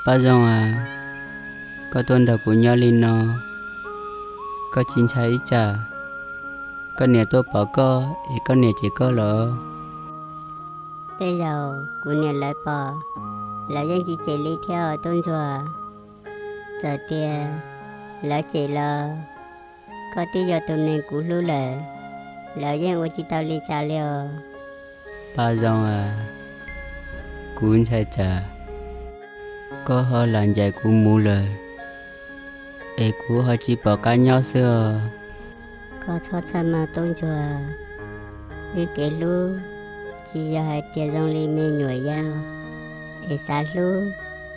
Paj Zoo a, koj tuaj nrog kuv nyob li no, koj tsis ntshai ib tsam koj niam tuaj pom koj es koj niam cem koj los? Tej zaum kuv niam lawv pom, lawv yeej tsis cem li thiab os tub ntsuag. Txawm tias lawv cem los koj twb yog tus neeg kuv hlub lawm, lawv yeej ua tsis tau li cas li os. Paj Zoo a, kuv ntshai tsam koj ho lam ncaim kuv mus lawm es kuv ho tsis pom qab nyob xwb os. Koj txhob txhawj mas tub ntsuag, wb kev hlub tsis yog hais tias zoo li me nyuam yaus es xav hlub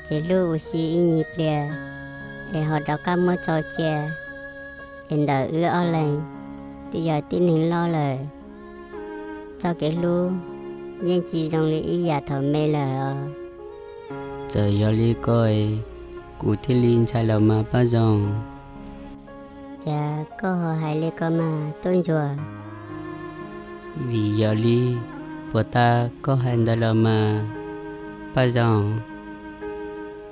ces hlub ua si ib nyuag pliag es ho rov qab muab tso cia, es ntawm wb ob leeg twb yog tib neeg loj lawm, txoj kev hlub yeej tsis zoo li ib yam thaum me lawm os. Txawm yog li ko, kuv thiaj li ntshai los mas Paj Zoo. Cas koj ho hais li ko mas tub ntsuag? Vim yog li puas tas koj hais ntawd los mas Paj Zoo.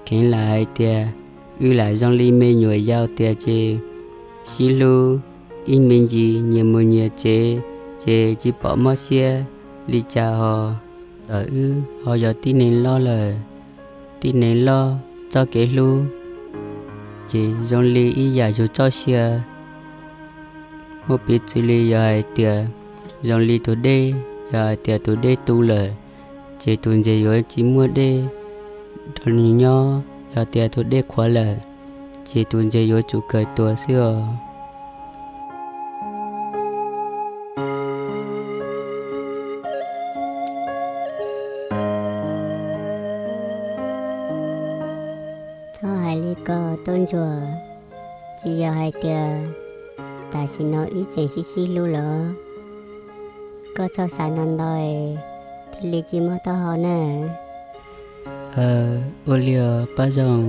Kheev lam hais tias wb lam zoo li me nyuam yaus tiag ces sib hlub ib me ntsis nyias mus nyias tsev ces tsis pom mob siab li cas hos. Ntawm wb ho yog tib neeg loj lawm, tib neeg loj txoj kev hlub ces zoo li ib yam yus txoj sia. Muab piv txwv li yog hais tias zoo li tus dej, yog hais tias tus dej tu lawm ces tus ntses yuav tsis muaj dej nrog nws nyob, yog tias tus dej qhuav lawm ces tus ntses yuav tsum kawg tuag xwb os. Txhob hais li ko tub ntsuag, tsis yog hais tias tam sim no wb tseem sib sib hlub los? Koj txhob xav ntau ntau thiaj li tsis mob taub hau na. Ua li os Paj Zoo.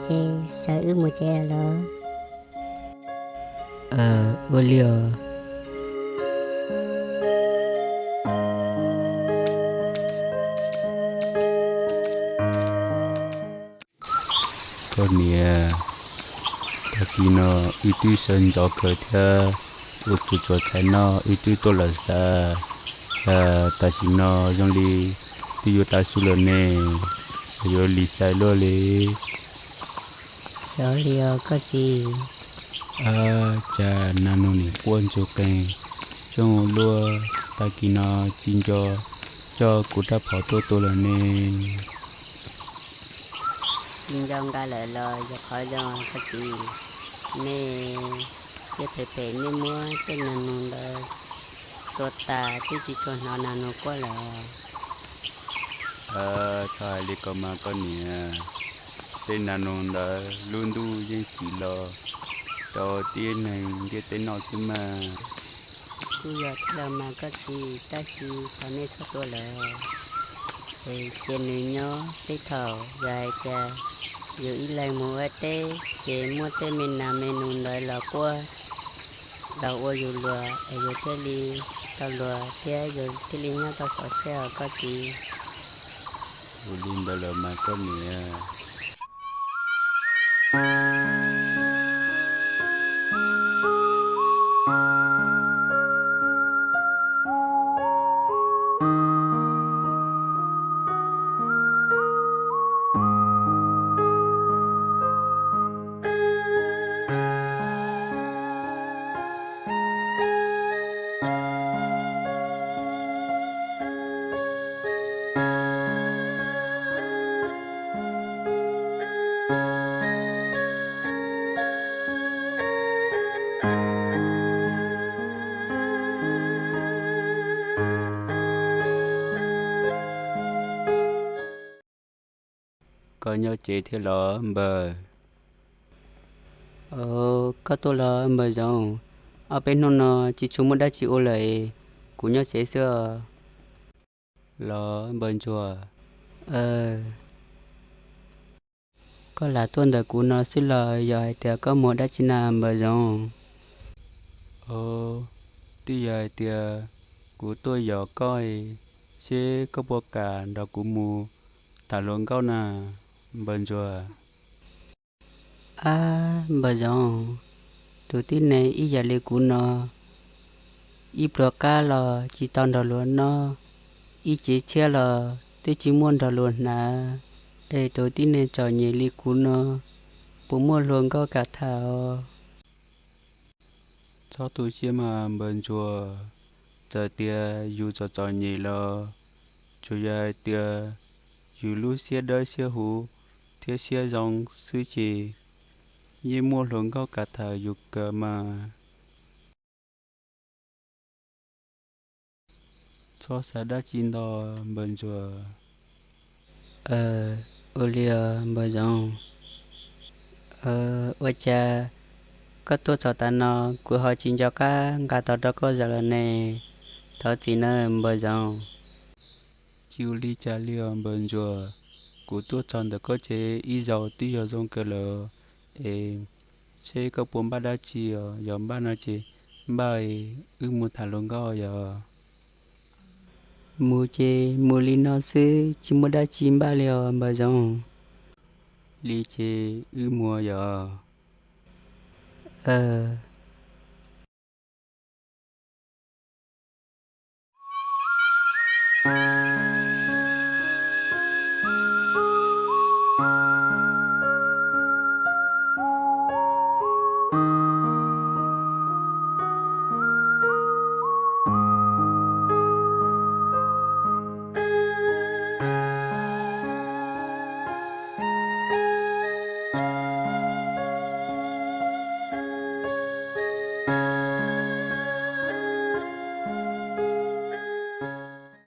Ces sawv wb mus tsev los? Ua li os. Koj niam, tag kis no wb twb sawv ntxov kawg thiab, ua tsuas tsuas txhais no wb twb tuaj lawm xav. Cas tam sim no zoo li twb yuav tav su lawm ne, cas yuav lig xais luaj li. Xyov li os koj txiv. Cas nas noog nim quaj ntsuag qees coob luaj, tag kis no tsis nco coj kuv rab phom tuaj tua lawm ne. Tsis nco nqa lawm los yog qhov zoo koj txiv, nej siab phem phem nej muab tej nas noog ntawd tua tas twb tsis tshua hnov nas noog quaj lawm. Txhob hais li ko mas koj niam, tej nas noog ntawd lub ntuj yeej tsim los rau tib neeg ntiaj teb noj xwb mas. Kuj yog thiab los mas koj txiv, tab sis thov nej txhob tua lawm, es cia nws nyob tej thaum yog hais tias yus ib leeg mus ua teb ces muaj tej me nas me noog ntawd los quaj los ua yus luag es yus thiaj li tau luag thiab yus thiaj li nyob tau xov xwb os koj txiv. Ua li ntawd los mas koj niam. Koj nyob tsev thiab los npawg? Koj tuaj los npawg Zoov? Ob peb hnub no tsis tshua muaj dab tsi ua lawm, kuv nyob tsev xwb os. Los npawg Ntsuag, koj lam tuaj ntawm kuv no xwb los yog hais tias koj muaj dab tsi na npawg Zoov? Twb yog hais tias kuv tuaj yos koj, seb koj puas kam nrog kuv mus tham hluas nkauj na, npawg ntsuag. Ab, npawg Zoov, tus tib neeg ib yam li kuv no, ib pluag qab los tsis tau nrog luag noj, ib cev tshiab los twb tsis muaj nrog luag hnav, es tus tib neeg txom nyem li kuv no puas muaj hluas nkauj kam tham os? Txhob tu siab mas npawg ntsuag, txawm tias yus txom txom nyem los tsuas yog hais tias yus lub siab dawb siab huv thiab siab zoo xwb ces yeej muaj hluas nkauj kam tham yus kawg mas. Txhob xav dab tsi ntau npawg ntsuag. Ua li os npawg Zoov. Ua cas koj tuaj txog tav no kuv ho tsis nco qab nqa tau rau koj zaws lawm ne? Thov txim nawb npawg Zoov. Tsis ua li cas li os npawg ntsuag, kuv tuaj txog ntawm koj tsev ib zaug twb yog zoo kawg lawm es, seb koj puas npaj dab tsi os, yog npaj no ces npaj, wb mus tham hluas nkauj yog. Mus ces mus li no xwb tsis muaj dab tsi npaj li os npawg Zoov. Li ces wb mus yog.